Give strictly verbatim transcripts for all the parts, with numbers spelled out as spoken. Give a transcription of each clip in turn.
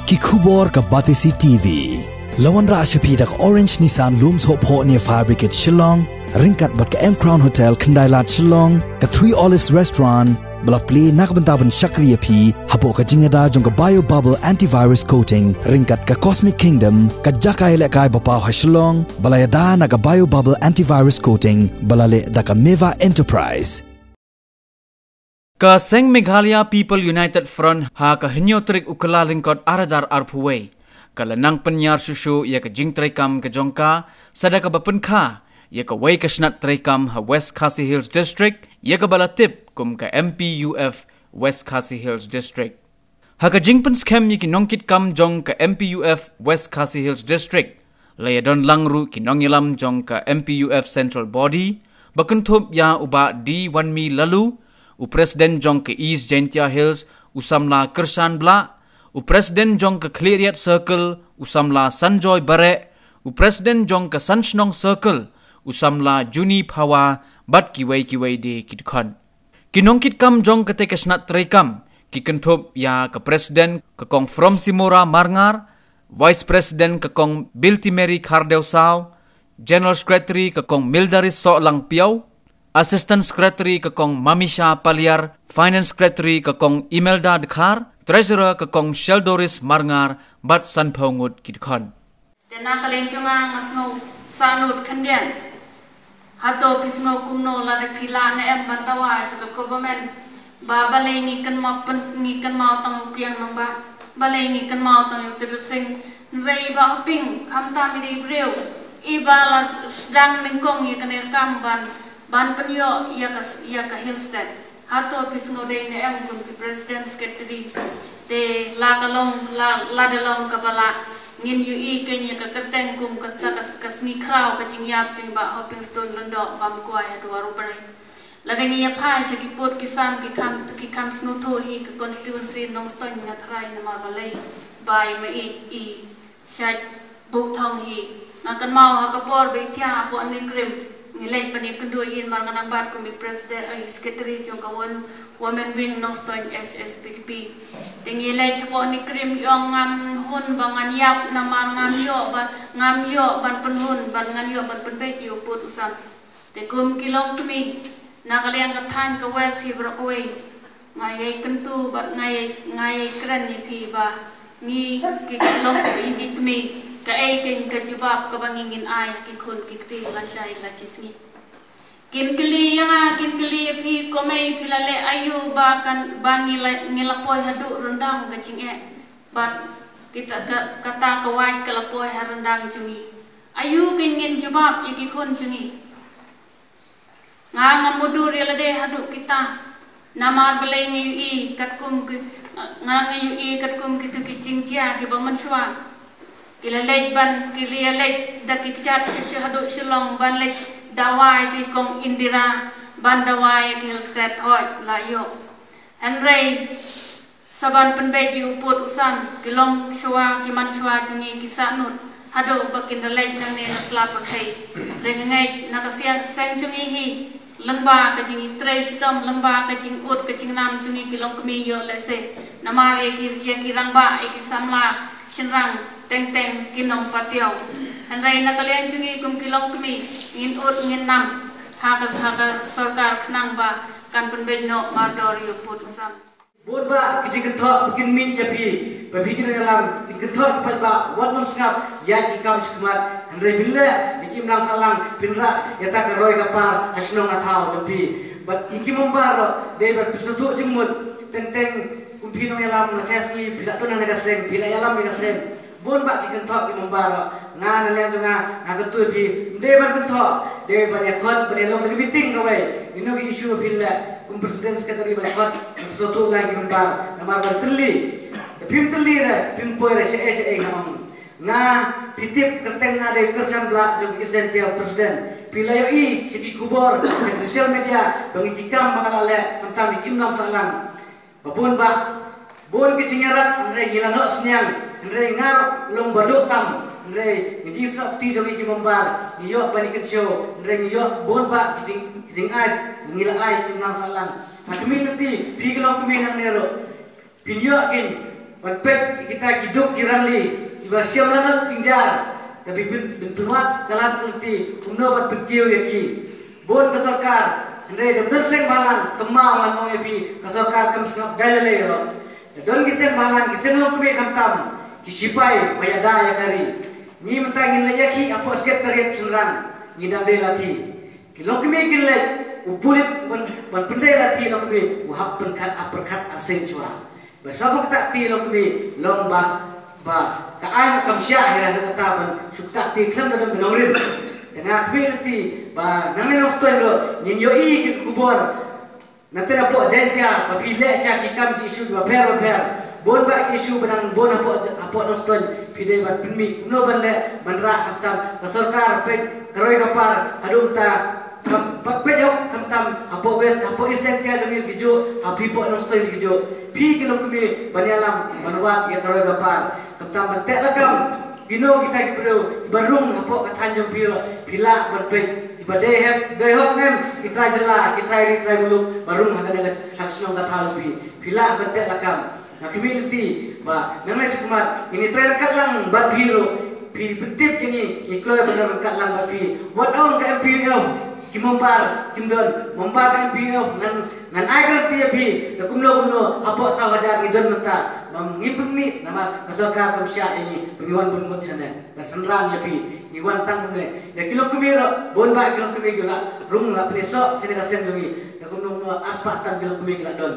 Ki khubor ka Batesi T V. La wanrah sha phi da ka Orange Nissan Lum Sohphoh near Fire Brigade Shillong, ryngkat bad ka M Crown Hotel Khyndai Lad Shillong, ka Three Olives Restaurant, ba la plie na ka bynta ban shakri ïa phi hapoh ka jingïada jong ka Bio Bubble Antivirus Coating ryngkat ka Cosmic Kingdom, ka jaka ïalehkai ba paw ha Shillong, ba la ïada na ka Bio Bubble Antivirus Coating, ba la leh da ka Meva Enterprise. Ka seng Meghalaya People United Front ha ka hynñiew tarik u Kyllalyngkot ar hajar arphew wei, ka la nang pynïar shuh shuh ïa ka jingtreikam ka jong ka, sa da kaba pynkha ïa kawei ka shnat treikam ha West Khasi Hills District, ïa kaba la tip kum ka M P U F West Khasi Hills District. Ha ka jingpynskhem ïa ki nongkitkam jong ka M P U F West Khasi Hills District, la ïadon lang ruh ki nongïalam jong ka M P U F Central Body, ba kynthup ïa u Bah D Wanmi Laloo, u President jong ka East Jaintia Hills, u samla Kyrshan Blah, u President jong ka Khliehriat Circle, u samla Sanjoy Bareh, u President jong ka Sanshnong Circle, u samla Juni Phawa, bad kiwei kiwei de ki dkhot. Ki nongkitkam jong kata ka shnat treikam ki kynthup ïa ka President ka Kong Fromsimora Marngar, Vice President ka Kong Biltimeri Khardew Saw, General Secretary ka Kong Mildaris Sohlang Piaw, Assistant Secretary ka Kong Mamisha Paliar, Finance Secretary ka Kong Imelda Dkhar, Treasurer ka Kong Sheldoris Marngar, bad sanphew ngut ki dkhot. Te na ka liang jong nga nga sngew sahnut khyndiat. Hato phi sngew kumno, lada phi lah ne em ban dawa sha ka government ba balei ngi kynmaw pyn-, ngi kynmaw tang u Kiang Nangbah, balei ngi kynmaw tang u Tirot Sing? Hynrei Bah Hoping, khamtam i dei briew iba la sdang nyngkong ïa kane ka kam ban, ban pynïoh ïa ka, ïa ka Hill State. Hato phi sngew dei ne em kum ki president secretary? Te la ka long, la, la da long kaba lah, ngin ïohi kein ïa ka kyrteng kum kata ka, ka sngi khraw ka jingïap jong i Bah Hoping Stone Lyngdoh bam kwai ha Dwar U Blei. Lada ngi ïa phai sha ki pud ki sam ki kham, ki kham sngewthuh hi ka constituency Nongstoiñ nga tharai namar balei ba i ma i i Shait Buh Thong hi. Nga kynmaw ha ka por ba i thiah hapoh Nikrim, ngi leit ban ïakynduh ïa i Marngarnangbat kum i president, eh, secretary jong ka Wom-, Women Wing Nongstoiñ S S P D P. Te ngi leit hapoh Nikrim, i ong ngam hun ba ngan ïap namar ngam ïoh ba, ngam ïoh ban pynhun, ban ngan ïoh ban pynbeit ïa u pud u sam. Te kum ki longkmie na ka liang ka thaiñ ka West hi baroh kawei, nga ïai kyntu bad nga ïai, nga ïai kren ïa phi ba ngi ki longkmie, ngi kmie, kaei kein ka jubab kaba ngi ngin ai ki khun ki kti lashai lashisngi? Kin kylli ïa nga, kin kylli ïa phi, kumne phi la leh aïu ba kan, ba ngi la, ngi la poi haduh ryndang ka jingeh? Bad kita ka, kata ka wait ka la poi ha ryndang jong ngi. Aïu kein ngin jubab ïa ki khun jong ngi? Nga ngam mutdur ïa lade haduh kita. Namar balei nga ïohi katkum ki, nga, nga ïohi katkum kitu ki jingjia kiba mynshuwa. Ki la leit ban, ki la leit da ki kjat sha, sha haduh Shillong ban leit dawa ïa ki Kong Indira, ban dawa ïa ki Hill State, hooid la ïoh. Hynrei sa ban pynbeit ïa u pud u sam, ki longshuwa, ki manshuwa jong ngi ki sahnut haduh ba kin da leit nangne na sla pyrthei. Hynrei nga ngeit na ka siang seng jong ngi hi, lyngba ka jingtrei shitom, lyngba ka jingud ka jingnam jong ngi ki longkmie ïoh lehse. Namar ïa ki, ïa ki rangbah, ïa ki samla shynrang teng teng kin ym patiaw. Hynrei na ka liang jong ngi kum ki longkmie ngin ud ngin nam ha ka, ha ka sorkar khnang ba kan pynbeit noh mardor ïa u pud u sam. Bun bah ki jingkynthoh ba kin mih ïa phi, ba phi kin ïalam, kin kynthoh ki paidbah wat nym sngap ïa ki kam shakhmat. Hynrei phin leh ïa ki imlang sahlang, phin rah ïa ta ka roi ka par ha shnong ha thaw jong phi. Bad ïa ki member ruh dei ban pynsngewthuh jingmut. Teng teng kum phi nongïalam, na shisha sngi phi la don ha ka seng, phi la ïalam ïa ka seng. Bun bah ki kynthoh ki member ruh. Nga na liang jong nga, nga kyntu ïa phi, ym dei ban kynthoh, dei ban ïakhot, ban ïalong da ka meeting kawei. Ino ki issue phi leh kum president secretary ban khot, ban pynsngewthuh lang ki member, namar ban tylli. Da phim tylli re, phim poi re, shaei shaei nga ong. Nga, phi tip kyrteng nga dei Kyrshan Blah jong ka East Jaintia, president. Phi la ïohi sha ki khubor, sha social media, ba ngi ki kam ba nga la leh, khamtam ïa ki imlang sahlang. Ba bun bah, bun ki jingïarap, hynrei ngi la noh synñiang, hynrei nga ruh long ba duh tam, hynrei ngi jingsnoh kti jong ngi ki member, ngi ïoh ban ïa kynshew, hynrei ngi ïoh bun bah ki jing, ki jingai, ngi la ai ki imlang sahlang. Ha kmie lynti, phi ki longkmie nangne ruh, phin ïoh kin Ban peit kita ki duk ki rangli kiba shem lanot jingjia, da phi pyn, pynwad ka lad ka lynti kumno ban pynkiew ïa ki. Bun ka sorkar, hynrei da don seng bhalang, kumba ngan ong ïa phi, ka sorkar kam sngap dei lei lei ruh. Da don ki seng bhalang, ki seng longkmie khamtam ki sipai ba ïada ïa ka ri. Ngi mynta ngin leit ïakhih hapoh Secretariat shynrang, ngi dang dei lathi. Ki longkmie kin leit, u pulit ban, ban pyndei lathi longkmie, u hap pyrkhat, hap pyrkhat arsien shuwa. Ba shuwa ba ktah kti longkmie, long ba, ba ka aiñ kam shah hi ruh, kata ban shu ktah kti khlem da don ba nongrim. Te nga khmih lynti ba nangne Nongstoiñ ruh ngin ïohi ki khubor. Nangta hapoh Jaintia ba phi leh sha ki kam ki issue bapher bapher. Bun bah ki issue ba nang bun hapoh, hapoh Nongstoiñ, phi dei ban pynmih kumno ban leh ban rah, khamtam ka sorkar peit ka roi ka par haduh mynta. Kam, ba peit hok khamtam hapoh West, hapoh East Jaintia jong ngi ki juh, ha phi hapoh Nongstoiñ ki juh. Phi ki longkmie ban ïalam ban wad ïa ka roi ka par, khamtam ban teh lakam. Kino kita ki briew kiba rung hapoh ka thaiñ jong phi ruh, phi lah ban peit kiba dei hep, dei hok ne em, ki trai jylla, ki trai ri trai muluk ba rung ha kane ka, ha ka shnong ka thaw jong phi, phi lah ban teh lakam. Nga khmih lynti ba nangne shakhmat ngin ïatrei ryngkat lang bad phi ruh. Phi pyntip ïa ngi, ngi kloi ban ryngkat lang bad phi. Wat ong ka M P U F ki member kim don, member ka M P U F, ngan, ngan ai guarantee ïa phi da kumno kumno hapoh saw hajar ngi don mynta. Ba ngim pynmih namar ka sorkar kam shah ïa ngi ba ngi wan bun mut shane ban synran ïa phi. Ngi wan tang kumne. Ïa ki longkmie ruh, bun bah ki longkmie ki la rung, la pynïasoh shane ka seng jong ngi. Da kumno kumno arspah tang ki longkmie ki la don.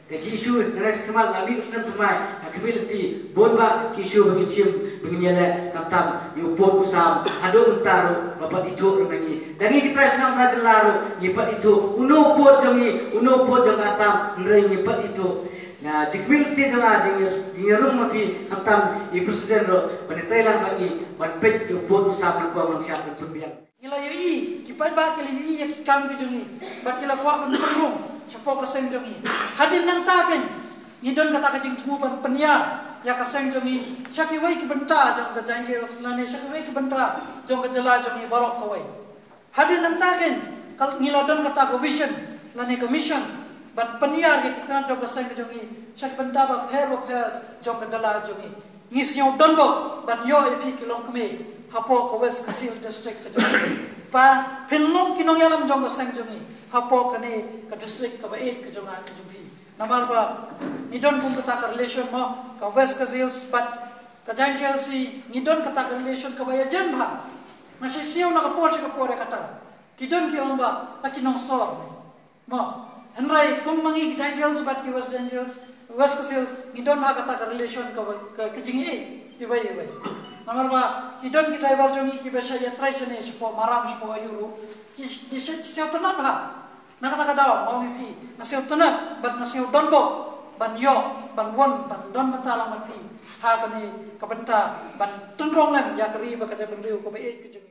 Te ki issue nangne shakhmat, la mih u snem thymmai, nga khmih lynti bun bah ki issue ba ngin shim, ba ngin ïaleh, khamtam ïa u pud u sam. Haduh mynta ruh ba pat ithuh ruh ma ngi. Da ngi ki trai shnong trai jylla ruh ngi pat ithuh uno u pud jong ngi, uno u pud jong ka Assam, hynrei ngi pat ithuh. Nga, jingkhmih lynti jong nga, jing, jingïarung ma phi, khamtam ïa u president ruh ban ïatrei lang bad ngi ban peit ïa u pud u sam, nangkong nangshad ban pynbiang. Ngi la ïohi, ki paidbah ki la ïohi ïa ki kam ki jong ngi, bad ki la kwah ban pynrung shapoh ka seng jong ngi. Hadien nangta keiñ ngi don kata ka jingthmu ban pynïar ïa ka seng jong ngi sha kiwei ki bynta jong ka Jaintia Hills lane sha kiwei ki bynta jong ka jylla jong ngi baroh kawei. Hadien nangta keiñ ka, ngi la don kata ka vision lane ka mission ban pynïar ïa ki tnat jong ka seng jong ngi sha ki bynta bapher bapher jong ka jylla jong ngi. Ngi sngew donbok ban ïoh ïa phi ki longkmie hapoh ka West Khasi Hills District ka jong ngi. Ba phin long ki nongïalam jong ka seng jong ngi hapoh kane ka district kaba ïeit ka jong nga ka jong phi. Namar ba ngi don kum kata ka relation mo, ka West Khasi Hills bad ka Jaintia Hills, ngi don kata ka relation kaba ïajan bha. Nga shu siew na ka por sha ka por ïa kata. Ki don ki ong ba, ba ki nongsor. Mo, hynrei kum ma ngi ki Jaintia Hills bad ki West Jaintia Hills, West Khasi Hills, ngi don ha kata ka relation ka, ka, ka jingïeit iwei iwei. Namar ba ki don ki driver jong ngi kiba shah ïatrei shane shapoh Maram shapoh Ayuru, ki, ki shah, shah siew tynnat bha. Na kata ka daw, nga ong ïa phi, nga siew tynnat bad nga siew donbok ban ïoh, ban wan, ban don bynta lang bad phi ha kane ka bynta ban tynrong lem ïa ka ri bad ka jaitbynriew kaba ïeit ka jong